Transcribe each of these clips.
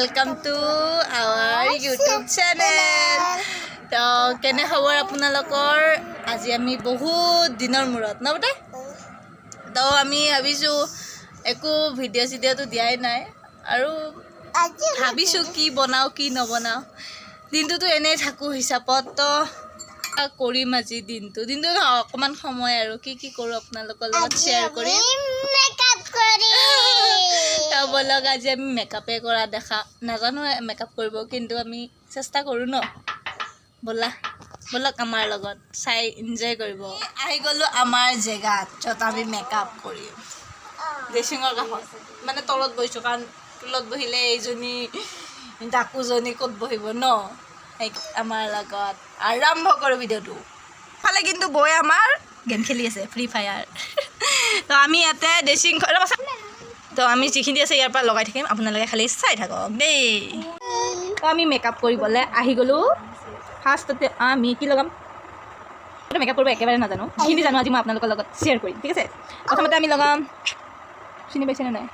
Welcome to our YouTube channel. তো কেনে খবৰ আপোনালোকৰ? আজি আমি বহুত দিনৰ মূৰত ন বতে, তো আমি ভাবিছোঁ একো ভিডিঅ' চিডিঅ'টো দিয়াই নাই আৰু ভাবিছোঁ কি বনাওঁ কি নবনাওঁ। দিনটোতো এনেই থাকোঁ হিচাপত, তো কৰিম আজি দিনটো দিনটো নহয়, অকণমান সময় আৰু কি কি কৰোঁ আপোনালোকৰ লগত শ্বেয়াৰ কৰিম। মেকআপ কৰিম। তো ব'লক, আজি আমি মেকআপে কৰা দেখা নাজানো মেকআপ কৰিব, কিন্তু আমি চেষ্টা কৰোঁ ন। ব'লা, ব'লক আমাৰ লগত চাই এনজয় কৰিব। আহি গ'লোঁ আমাৰ জেগাত য'ত আমি মেকআপ কৰিম, ড্ৰেছিঙৰ কাষত, মানে তলত বহিছোঁ, কাৰণ তলত বহিলে এইজনী ডাকুজনী ক'ত বহিব ন। সেই আমাৰ লগত আৰম্ভ কৰোঁ ভিডিঅ'টো। ফালে কিন্তু বৈ আমাৰ গেম খেলি আছে, ফ্ৰী ফায়াৰ। তো আমি ইয়াতে ড্ৰেছিং, তো আমি যিখিনি আছে ইয়াৰ পৰা লগাই থাকিম, আপোনালোকে খালি চাই থাকক দেই। তো আমি মেকআপ কৰিবলৈ আহি গ'লোঁ। ফাৰ্ষ্টতে আমি কি লগাম? মেকআপ কৰিব একেবাৰে নাজানো, যিখিনি জানো আজি মই আপোনালোকৰ লগত শ্বেয়াৰ কৰিম, ঠিক আছে? প্ৰথমতে আমি লগাম, চিনি পাইছেনে নাই,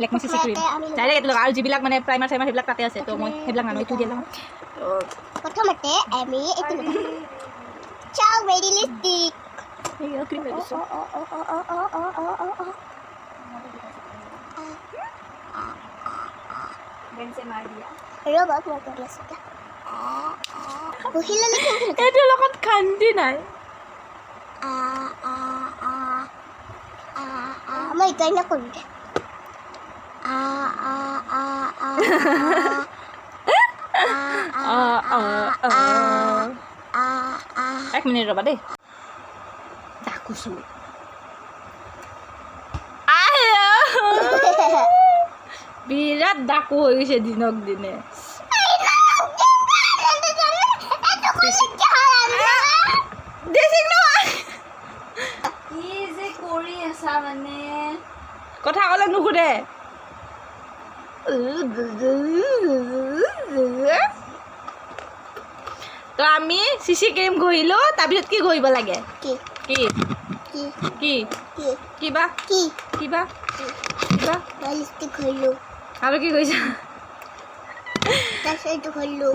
লেকমি চিচি ক্ৰীম। ডাইৰেক্ট এইটো লগাম আৰু যিবিলাক মানে প্ৰাইমাৰ চাইমাৰ সেইবিলাক তাতে আছে, তো মই সেইবিলাক নানো, এইটো দিয়ে লগাম। তো প্ৰথমতে আমি এইটো লগাম, ষ্ট্ৰবেৰী লিপষ্টিক। ক্ৰীম লৈ লৈছোঁ। অ অ অ অ অ অ অ অ অ। ৰ'ব, মই কৰি আছোঁ এতিয়া। বহি ল'লে কেনেকৈ? এইটোৰ লগত শান্তি নাই। আ আ আ আ আ, মই এইকাৰণে কৰোঁ দে। আ আ আ আ আ অঁ অঁ অঁ। আ আ। এক মিনিট ৰ'বা দেই। ডাকুচো আহ, বিৰাট ডাকু হৈ গৈছে দিনক দিনে। ড্ৰেছিং নহয়। কি যে কৰি আছা মানে? কথা ক'লে নুসুধে। তো আমি চিচি ক্ৰীম ঘঁহিলোঁ, তাৰপিছত কি ঘঁহিব লাগে? কি? কি? কি? কি? কি? কিবা। কি? কিবা কিবা। মই লিপষ্টিক ঘঁহিলোঁ। আৰু কি কৰিছা? তাৰপিছত এইটো ঘঁহিলোঁ।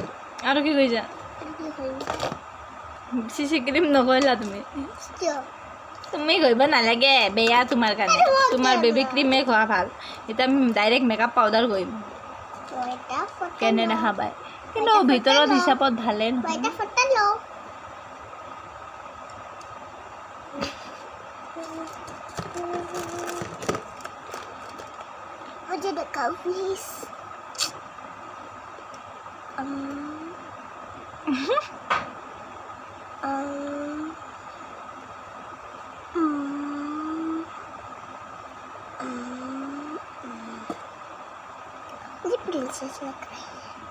আৰু কি কৰিছা? আৰু কি ঘঁহিলোঁ? চিচি ক্ৰীম নঘঁহিলা তুমি? কিয়? তুমি ঘঁহিব নালাগে, বেয়া তোমাৰ কাৰণে। তোমাৰ বেবী ক্ৰীমে ঘঁহা ভাল। এতিয়া আমি ডাইৰেক্ট মেকআপ পাউডাৰ ঘঁহিম। মই এটা ফটো কেনে লওঁ। দেখা পায়, কিন্তু ভিতৰত হিচাপত ভালে মই নহয়। এটা ফটো লওঁ। मुझे दिखाओ please. Um, um, um, um, मुझे प्रिंसेस लग रही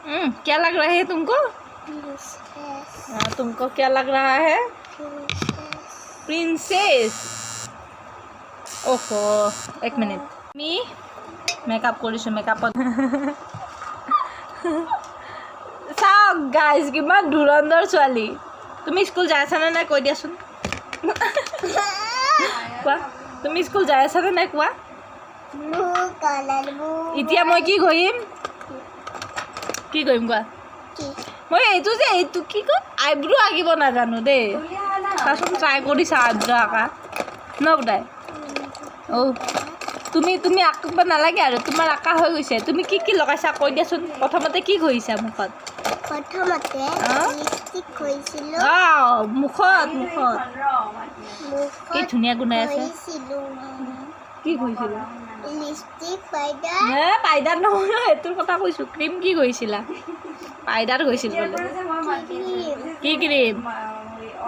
है। क्या लग रहा है तुमको? प्रिंसेस। हाँ, तुमको क्या लग रहा है? प्रिंसेस। প্ৰিন্সেছ। অহ, এক মিনিট, আমি মেকআপ কৰিছোঁ। মেকআপত চাওক গাইজ, কিমান ধুৰন্ধৰ ছোৱালী। তুমি স্কুল যাই আছানে নাই কৈ দিয়াচোন। কোৱা, তুমি স্কুল যাই আছানে নাই কোৱা। Blue colour, blue. এতিয়া মই কি কৰিম, কি কৰিম কোৱা? কি? মই এইটো যে এইটো কি কয়, আইব্ৰ আঁকিব নাজানো দেই। চাচোন, ট্ৰাই কৰি চাওঁ আইব্ৰ আঁকা ন বোধাই। অ' তুমি তুমি আঁকিব নালাগে আৰু, তোমাৰ আঁকা হৈ গৈছে। তুমি কি কি লগাইছা কৈ দিয়াচোন। প্ৰথমতে কি ঘঁহিছা মুখত? প্ৰথমতে অ? লিপষ্টিক ঘঁহিছিলোঁ। অঁ, মুখত, মুখত কি মুখত ধুনীয়া গোন্ধাই আছে। ঘঁহিছিলোঁ। কি ঘঁহিছিলা? Lipstick, powder. হে, পাউডাৰ নহয়, সেইটোৰ কথা কৈছোঁ। ক্ৰীম কি ঘঁহিছিলা? পাউডাৰ ঘঁহিছিল বোলে। ক্ৰীম। কি ক্ৰীম?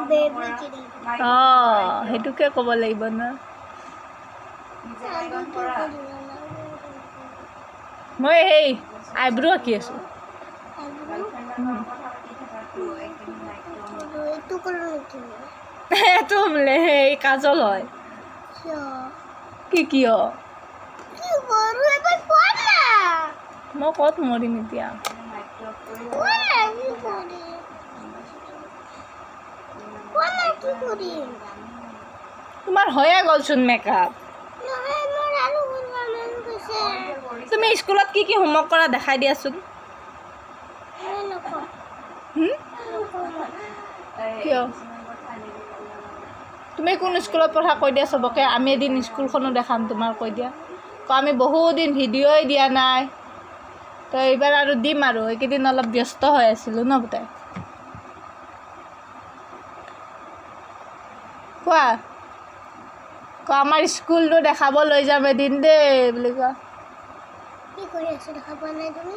Baby cream. অঁ, সেইটোকে ক'ব লাগিব ন। মই সেই আইব্ৰ আঁকি আছোঁ। এইটো কৰোঁ নেকি মই? সেইটো বোলে সেই কাজল হয়। কিয়? কি কিয়? কি কৰোঁ এবাৰ কোৱা না। মই ক'ত মৰিম এতিয়া? কোৱা না কি কৰিম, কোৱা না কি কৰিম। তোমাৰ হৈয়ে গ'লচোন মেকআপ। নহয়, মোৰ আৰু কৰিব মন গৈছে। তুমি স্কুলত কি কি হোমৱৰ্ক কৰা দেখাই দিয়াচোন। কিয়? তুমি কোন স্কুলত পঢ়া কৈ দিয়া চবকে। আমি এদিন স্কুলখনো দেখাম তোমাৰ, কৈ দিয়া। ক আমি বহুদিন ভিডিঅ'ই দিয়া নাই, তো এইবাৰ আৰু দিম আৰু। এইকেইদিন অলপ ব্যস্ত হৈ আছিলোঁ ন পুতাই? কোৱা, ক আমাৰ স্কুলটো দেখাব লৈ যাম এদিন দেই বুলি কোৱা। কি কৰি আছো দেখা পোৱা নাই তুমি?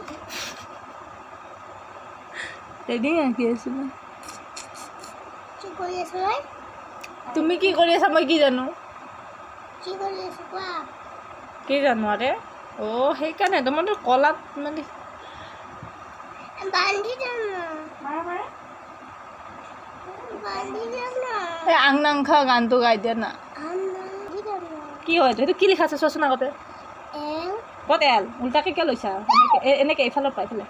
থ্ৰেডিং আঁকি আছিলোঁ। কি কৰি আছো মই? তুমি কি কৰি আছা মই কি জানো? কি কৰি আছো কোৱা। কি জানো? আৰে অ' সেইকাৰণে তোমাৰতো কলাত মানে বান্ধি যাম না। মাৰা মাৰা। বান্ধি যাম না। এই আংনাংখা গানটো গাই দিয়া না। বান্ধি যাম না। কি হয় সেইটো? কি লিখা আছে চোৱাচোন আগতে। এল। ক'ত এল? উল্টাকে কিয় লৈছা? এনেকে এনেকে এইফালৰ পৰা এইফালে।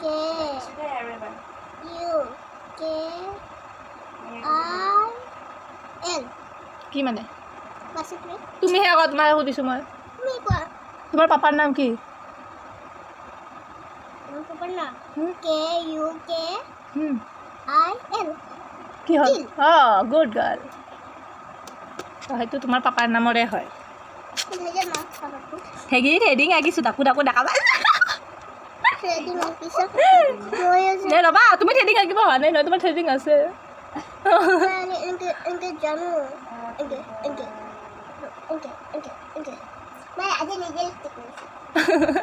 কে আৰু এবাৰ। U K I L. কি মানে? কোৱাচোন তুমি। তুমিহে আকৌ, তোমাক সুধিছোঁ মই। তুমি কোৱা। তোমাৰ পাপাৰ নাম কি? মোৰ পাপাৰ নাম K U K I L. কি হ'ল? অঁ, গুড গাৰ্ল। সেইটো তোমাৰ পাপাৰ নামৰে হয়। হেগি থ্ৰেডিং আঁকিছোঁ, ডাকু ডাকু ডাকা। নে ৰ'বা, তুমি থ্ৰেডিং আঁকিব হোৱা নাই নহয়, তোমাৰ থ্ৰেডিং আছে।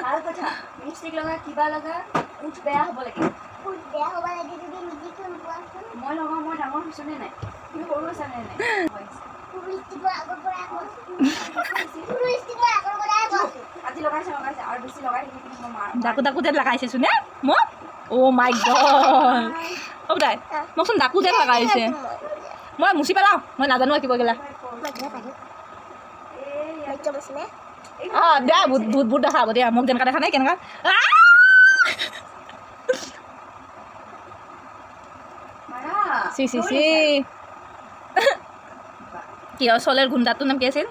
ভাল কথা। লিপষ্টিক লগা, কিবা লগা, ওঠ বেয়া হ'ব লাগে। বেয়া হ'ব লাগে যদি নিজে কিয় নোপোৱাচোন? মই লগাওঁ, মই ডাঙৰ হৈছোঁ নে নাই? তুমি সৰু আছা নে নাই? আজি লগাইছে লগাইছে আৰু বেছি লগাই থাকিলে কিন্তু মই মাৰ। ডাকু ডাকু যেন লগাইছে চোন মোক। অ' মাই গড, অ' তাই মোকচোন ডাকু যেন লগাইছে। মই মুচি পেলাওঁ, মই নাজানো আঁকিব গেলা। অঁ দিয়া, ভূত ভূত ভূত দেখাব দিয়া মোক। যেনেকুৱা দেখা নাই কেনেকুৱা। চি চি চি, কি হয়? চলেৰ গুণ্ডাটোৰ নাম কি আছিল?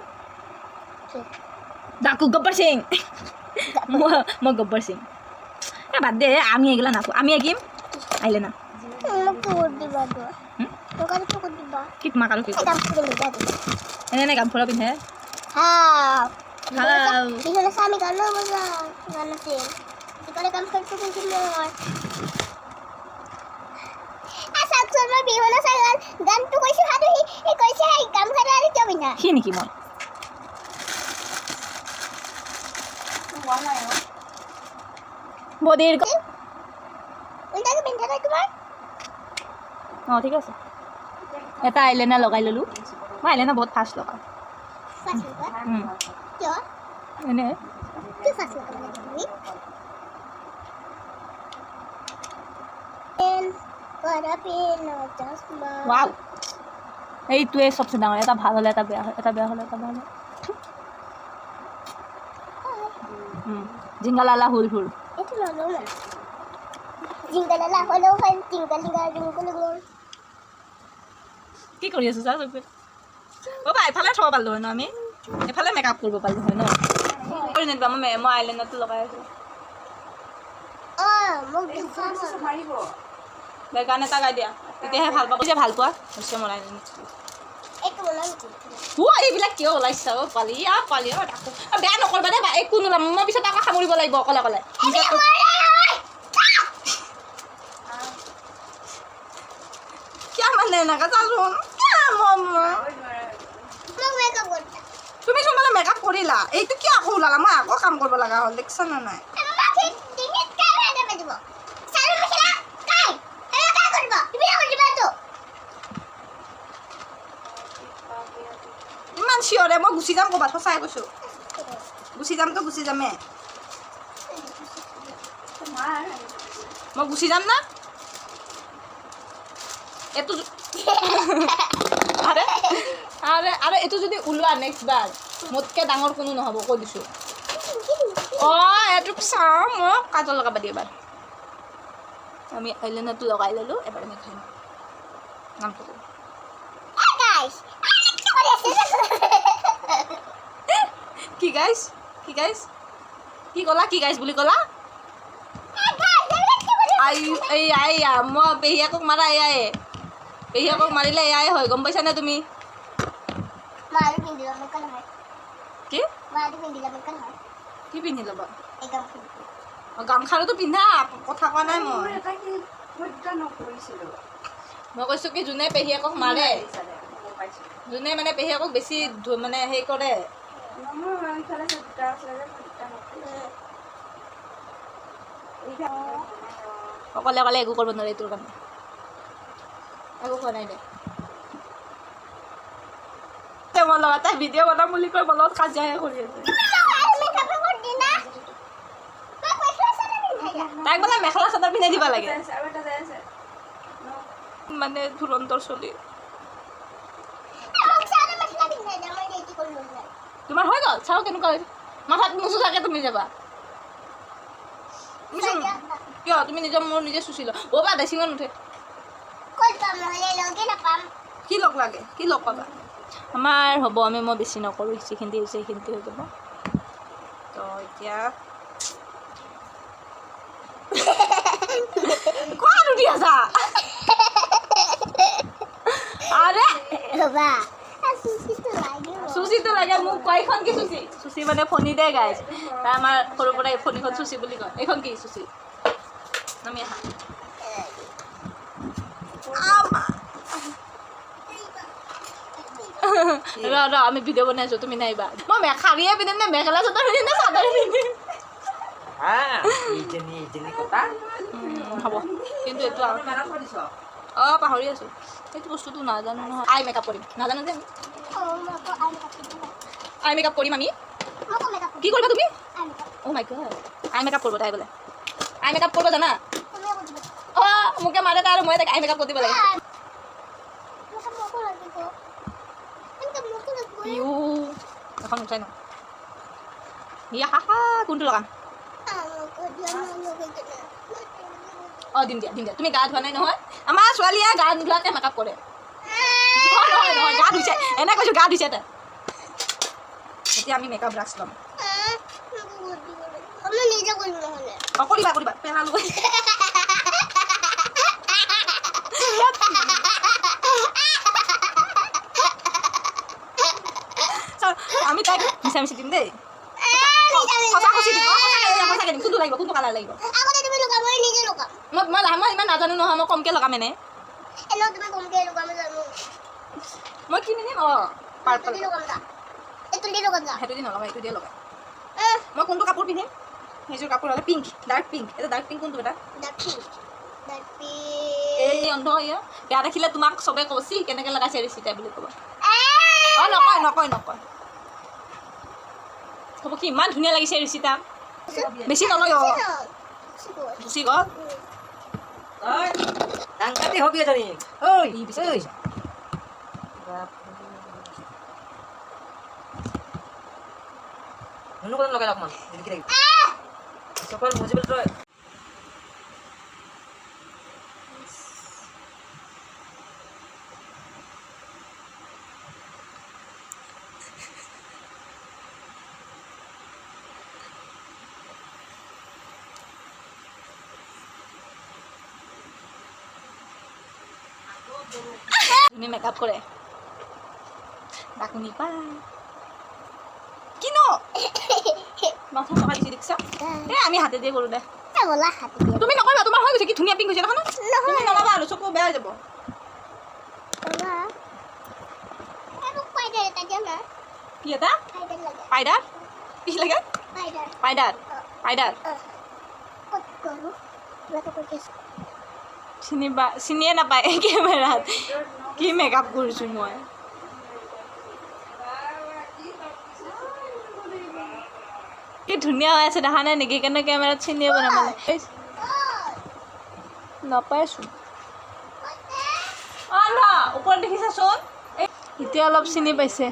ডাকু গব্বৰ সিং। মই গব্বৰ সিং। এ বাদ দে, আমি এগিলা নাকো, আমি আঁকিম আহিলে না। কি তোমাক আৰু কি এনে এনে গামফুৰা পিন্ধে? সি নেকি মই? বদিৰ। অঁ ঠিক আছে, এটা আইলাইনাৰ লগাই ল'লোঁ। মই আইলাইনাৰ বহুত ফাষ্ট লগাওঁ। এনে ৱাও, এইটোৱে চবচে ডাঙৰ। এটা ভাল হ'লে এটা বেয়া হয়, এটা বেয়া হ'লে এটা ভাল হয়। জিংগালালা হুল হুল। কি কৰি আছো চা। অ' বা, এফালে থ'ব পাৰিলোঁ হয় ন? আমি এফালে মেকআপ কৰিব পাৰিলোঁ হয় ন? কৰি নিদিবা। মই আইলাইনাৰটো লগাই আছোঁ। গান এটা গাই দিয়া, তেতিয়াহে ভাল পাব যে ভাল পোৱা হৈছে মোৰ আইলাইনাৰ। অ' এইবিলাক কিয় ওলাইছা? অ' পোৱালি, আ পোৱালি, অ' বেয়া নকৰিবা দেই বা, একো নোলাম মই। পিছত আকৌ সামৰিব লাগিব অকলে অকলে। কিয় মানে এনেকা চাচোন। তুমি চোন মানে মেকআপ কৰিলা, এইটো কিয় আকৌ ওলালা? মই আকৌ কাম কৰিব লগা হ'ল, দেখিছা নে নাই? ইমান চিঞৰে, মই গুচি যাম ক'ৰবাত, সঁচাই কৈছোঁ। গুচি যামতো গুচি যামেই। মই গুচি যাম না এইটো। আৰে আৰে আৰে, এইটো যদি ওলোৱা নেক্সট বাৰ মোতকৈ ডাঙৰ কোনো নহ'ব, কৈ দিছোঁ। অঁ, এইটোক চাওঁ, মই কাজল লগাব দিয়ে এবাৰ। আমি আইলাইনাৰটো লগাই ল'লোঁ, এবাৰ আমি খাই নামটো কওঁ। কি গাইছ? কি গাইছ? কি ক'লা? কি গাইছ বুলি ক'লা? আই এই আই মই পেহীয়েকক মাৰা এয়াই, পেহীয়েকক মাৰিলে এয়াই হয়, গম পাইছানে তুমি? কি কি পিন্ধি ল'বা? গামখাৰুটো পিন্ধা, কথা কোৱা নাই মই। মই কৈছোঁ কি যোনে পেহীয়েকক মাৰে, যোনে মানে পেহীয়েকক বেছি মানে হেৰি কৰে। অকলে অকলে একো কৰিব নোৱাৰে, এইটোৰ কাৰণে একো কোৱা নাই দে। মোৰ লগত তাই ভিডিঅ' বনাম বুলি কৈ মোৰ লগত কাজিয়াহে কৰি আছে। তাইক বোলে মেখেলা চাদৰ পিন্ধাই দিব লাগে, মানে ধুৰন্তৰ চলি। তোমাৰ হৈ গ'ল, চাওঁ কেনেকুৱা হৈছে। মাথাত নুচুচাকে তুমি যাবা কিয়? তুমি নিজৰ মোৰ নিজে চুচি লোৱা। অ' বা ড্ৰেছিঙত নুঠে। কি লগ লাগে, কি লগ পাবা? আমাৰ হ'ব, আমি মই বেছি নকৰোঁ, যিখিনি হৈছে সেইখিনিতে হৈ যাব। তো এতিয়া কোৱা উঠি আছা? আৰে চুচিটো লাগে মোক, কোৱা এইখন কি চুচি? চুচি মানে ফণি দে গাইজ, তাই আমাৰ সৰুৰ পৰাই ফণিখন চুচি বুলি কয়। এইখন কি চুচি? নামি আহা। ৰ ৰ, আমি ভিডিঅ' বনাই আছোঁ, তুমি নাহিবা। মই শাৰীয়ে পিন্ধিম নে মেখেলা চাদৰ পিন্ধিম নে চাদৰে পিন্ধিম? হ'ব, কিন্তু এইটো অঁ পাহৰি আছোঁ, সেইটো বস্তুটো নাজানো নহয়। আই মেকআপ কৰিম, নাজানো যে আই মেকআপ কৰিম আমি। কি কৰিবা তুমি? অ' মাই গড, আই মেকআপ কৰিব তাই বোলে। আই মেকআপ কৰিব জানা? অঁ মোকে মাৰে তাই আৰু মই তাইক আই মেকআপ কৰি দিব লাগে। ইউ এখন উঠাই ন। ইয়া হা হা, কোনটো লগাম? অঁ দিম দিয়া, দিম দিয়া। তুমি গা ধোৱা নাই নহয়? আমাৰ ছোৱালীয়ে গা নোধোৱাকৈ মেকআপ কৰে। নহয় নহয়, গা ধুইছে, এনে কৈছোঁ গা ধুইছে তাই। এতিয়া আমি মেকআপ ব্ৰাছ ল'ম। অঁ কৰিবা কৰিবা, পেলালোঁ। আমি তাইক মিছা মিছি দিম দেই, সঁচা সঁচি দিম। সঁচাকৈ দিম। কোনটো লাগিব, কোনটো কালাৰ লাগিব? মই মই ইমান নাজানো নহয়, মই কমকৈ লগাম এনে। মই কি পিন্ধিম? অঁ পাৰ্পল। সেইটো দি নলগাম, এইটো দিয়ে লগাম। মই কোনটো কাপোৰ পিন্ধিম? সেইযোৰ কাপোৰ হ'লে পিংক, ডাৰ্ক পিংক। এটা ডাৰ্ক পিংক কোনটো? এটা এই অন্ধ এয়া বেয়া দেখিলে তোমাক চবে ক'ব চি কেনেকৈ লগাইছে ৰিচিতাই বুলি ক'ব। অঁ নকয় নকয় নকয়, ক'ব কি ইমান ধুনীয়া লাগিছে ৰিচিতা। বেছি নলয়, অঁ গুচি গ'ল। তুমি মেকআপ কৰে ডাকুনি পাই কিনো মাথা লগাই দিছে দেখিছা? এই আমি হাতে দিয়ে কৰোঁ দে। তুমি নকৰিবা, তোমাৰ হৈ গৈছে। কি ধুনীয়া পিংক হৈছে দেখা না? তুমি নলবা আৰু চকু বেয়া হৈ যাব। কি এটা পাইডাৰ? কি লাগে? পাইডাৰ, পাইডাৰ। চিনিবা চিনিয়ে নাপায় কেমেৰাত কি মেকআপ কৰিছোঁ মই। কি ধুনীয়া হৈ আছে দেখা নাই নেকি? সেইকাৰণে কেমেৰাত চিনিয়ে নাপালে। নাপাইছোঁ অঁ ন ওপৰত দেখিছাচোন, এতিয়া অলপ চিনি পাইছে।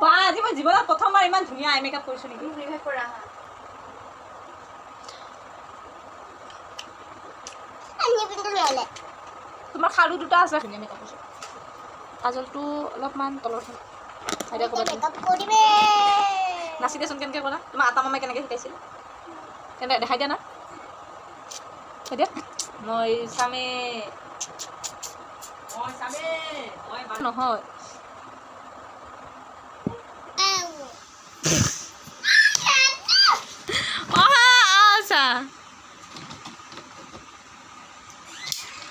বা আজি মই জীৱনত প্ৰথমবাৰ ইমান ধুনীয়া আই মেকআপ কৰিছোঁ নেকি? তোমাৰ খাৰু দুটা আছে। ধুনীয়া মেকআপ কৰিছোঁ। কাজলটো অলপমান তলত নাচি দেচোন কেনেকৈ কৰা, তোমাৰ আটা মামাই কেনেকৈ শিকাইছিল? তেন্তে দেখাই দিয়া না, দিয়া। মই চামে নহয়। আউ। অহা আচ্ছা,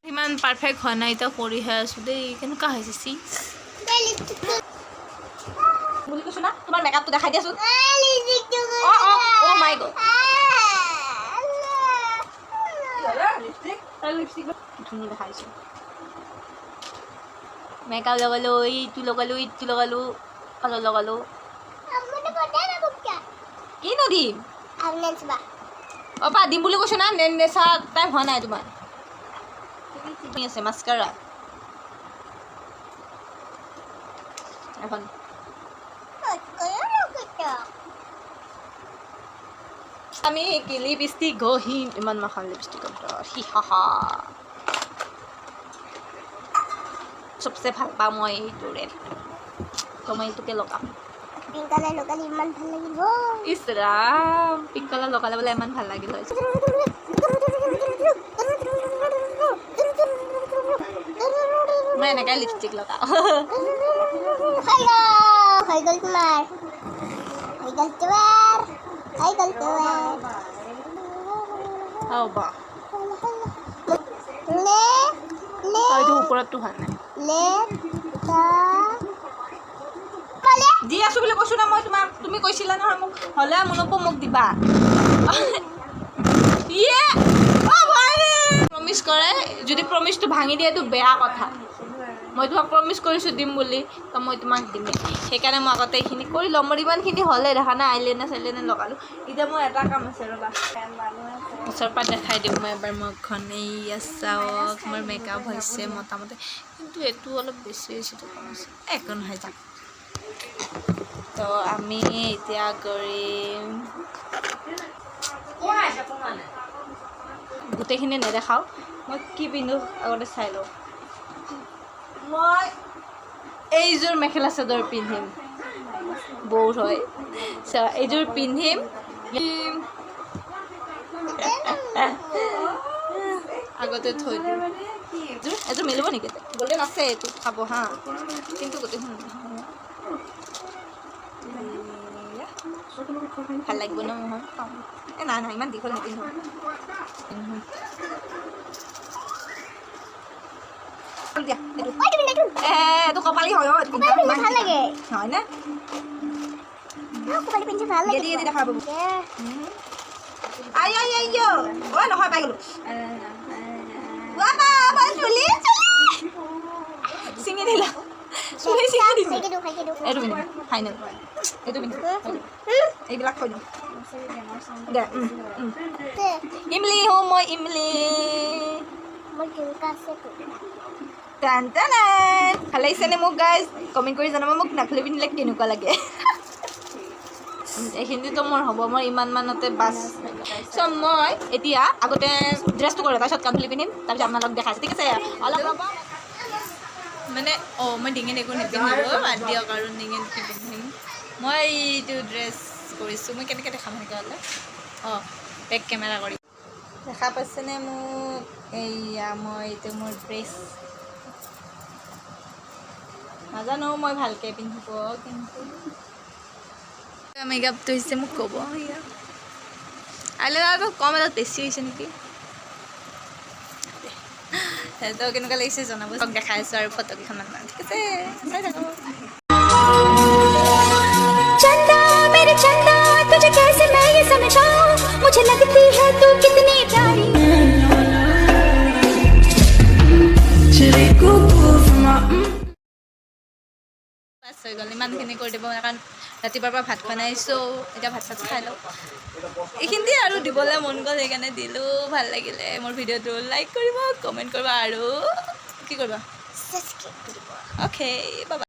ইমান পাৰফেক্ট হোৱা নাই, এতিয়া কৰিহে আছোঁ দেই। কেনেকুৱা হৈছে চি বুলি কৈছোঁ না। তোমাৰ মেকআপটো দেখাই দিয়াচোন। অঁ অঁ, অ' মাই গড, লিপষ্টিক ধুনীয়া দেখাইছোঁ। মেকআপ লগালোঁ, এইটো লগালোঁ, এইটো লগালোঁ, কাজল লগালোঁ। কিনো দিম? অঁ পা, দিম বুলি কৈছোঁ না। নেচা টাইম হোৱা নাই তোমাৰ। কি আছে? মাস্কাৰা এখন। আমি কি লিপষ্টিক ঘঁহিম? ইমান মাখন লিপষ্টিক, হি হা হা। চবচে ভাল পাওঁ মই এইটো ৰেড, তো মই এইটোকে লগাম। পিংক কালাৰ লগালে ইমান ভাল লাগিব। ইছ ৰাম, পিংক কালাৰ লগালে বোলে ইমান ভাল লাগিল হয়। মই এনেকাই লিপষ্টিক লগাওঁ। হৈ গ'ল তোমাৰ, হৈ গ'ল তোমাৰ, হৈ গ'ল তোমাৰ। অঁ বা। লে লে। এইটো ওপৰতটো ভাল নাই। লে তা পালে। দি আছো বুলি কৈছো না মই তোমাক। তুমি কৈছিলা নহয় মোক, হ'লে মুনপো মোক দিবা। ইয়ে প্ৰমিছ কৰে, যদি প্ৰমিছটো ভাঙি দিয়ে এইটো বেয়া কথা। মই তোমাক প্ৰমিছ কৰিছোঁ দিম বুলি, তো মই তোমাক দিমেই। সেইকাৰণে মই আগতে এইখিনি কৰি ল'ম। মোৰ ইমানখিনি হ'লে দেখা নাই, আইলেনাৰ চাইলেনাৰ লগালোঁ। এতিয়া মোৰ এটা কাম আছে, ৰ'বা, ওচৰৰ পৰা দেখাই দিম মই এবাৰ মুখখন। এইয়া চাওক, মোৰ মেকআপ হৈছে মোটামুটি, কিন্তু এইটো অলপ বেছি হৈছে, এইটো কম হৈছে, একো নহয় যাক। তো আমি এতিয়া কৰিম, গোটেইখিনি নেদেখাওঁ। মই কি পিন্ধো আগতে চাই লওঁ। মই এইযোৰ মেখেলা চাদৰ পিন্ধিম, বহুত হয়। এইযোৰ পিন্ধিম, আগতে থৈ দিম। এযোৰ এযোৰ মিলিব নেকি? গল্ডেন আছে, এইটো খাব হা, কিন্তু গোটেইখন ভাল লাগিব ন মোহন? এ নাই নাই, ইমান দীঘল নিপিন্ধো। দিয়া এইটো কপালি হয়। ভাল লাগে। হয়নে? কপালি পিন্ধি ভাল লাগে। দেখা পাব। আই আই আই, অ নহয়, পাই গ'লো। চুলি ছিঙি দিলা, চুলি ছিঙি দিছোঁ। এইটো পিন্ধিম, ফাইনেল এইটো পিন্ধিম। এইবিলাক থৈ দিওঁ দে। ইমলি হো মই ইমলি। টান টান। ভাল লাগিছেনে মোক গাইজ? কমেণ্ট কৰি জনাব মোক নাকলি পিন্ধিলে কেনেকুৱা লাগে। এইখিনিতো মোৰ হ'ব, মোৰ ইমান মানতে বাছ। চ' মই এতিয়া আগতে ড্ৰেছটো কৰোঁ, তাৰপিছত কাণফুলি পিন্ধিম, তাৰপিছত আপোনালোক দেখাইছোঁ। ঠিক আছে, অলপ ৰ'ব। মানে অঁ, মই ডিঙিত একো নিপিন্ধিলোঁ, বাদ দিয়ক আৰু ডিঙিত কি পিন্ধিম। মই এইটো ড্ৰেছ কৰিছোঁ। মই কেনেকৈ দেখাম সেনেকৈ হ'লে? অঁ, বেক কেমেৰা কৰি দেখা পাইছেনে মোক? এইয়া মই এইটো মোৰ ড্ৰেছ। নাজানো মই ভালকৈ পিন্ধিব, কিন্তু মেকআপটো হৈছে মোক ক'ব। এয়া আইলাইনাৰটো কম, এটা বেছি হৈছে নেকি? তো কেনেকুৱা লাগিছে জনাব। দেখাই আছোঁ আৰু ফটো কেইখনমান। ঠিক আছে, চাই থাকক। चंदा मेरे चंदा, तुझे कैसे मैं ये समझाऊं, मुझे लगती है तू कितनी प्यारी। বাছ, হৈ গ'ল। ইমানখিনি কৰি দিব, কাৰণ ৰাতিপুৱাৰ পৰা ভাত খোৱা নাই। চ' এতিয়া ভাত চাত খাই লওঁ। এইখিনিতে আৰু দিবলৈ মন গ'ল, সেইকাৰণে দিলোঁ। ভাল লাগিলে মোৰ ভিডিঅ'টো লাইক কৰিব, কমেণ্ট কৰিব আৰু কি কৰিবা? অ'কে, বাই।